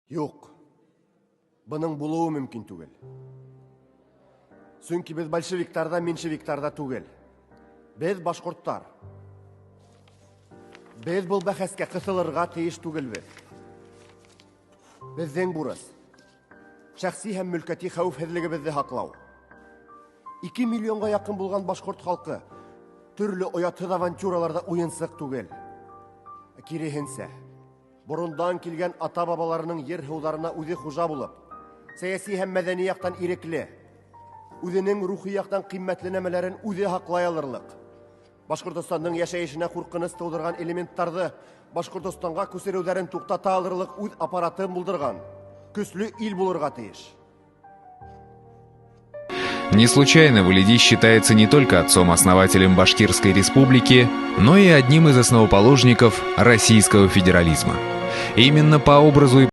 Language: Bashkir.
Юҡ. Бының булыуы мөмкин түгел. Сөнки беҙ большевиктар ҙа, меньшевиктар ҙа түгел. Беҙ башҡорттар. Беҙ был бәхәскә ҡыҫылырға тейеш түгелбеҙ. Беҙҙең бурыс шәхси һәм мөлкәти хәүефһеҙлегебеҙҙе һаҡлау. 2 миллионға яҡын булған башҡорт халҡы төрлө оятһыҙ авантюраларҙа уйынсыҡ түгел. Киреһенсә, борондан килгән ата-бабаларының ер-һыуҙарына үҙе хужа булып, сәйәси һәм мәҙәни яҡтан ирекле, үҙенең рухи яҡтан ҡиммәтле нәмәләрен үҙе һаҡлай алырлыҡ, Башҡортостандың йәшәйешенә ҡурҡыныс тыуҙырған элементтарҙы Башҡортостанға күсереүҙәрен туҡтата алырлыҡ үҙ аппаратын булдырған көслө ил булырға тейеш. Не случайно Валиди считается не только отцом-основателем Башкирской республики, но и одним из основоположников российского федерализма. Именно по образу и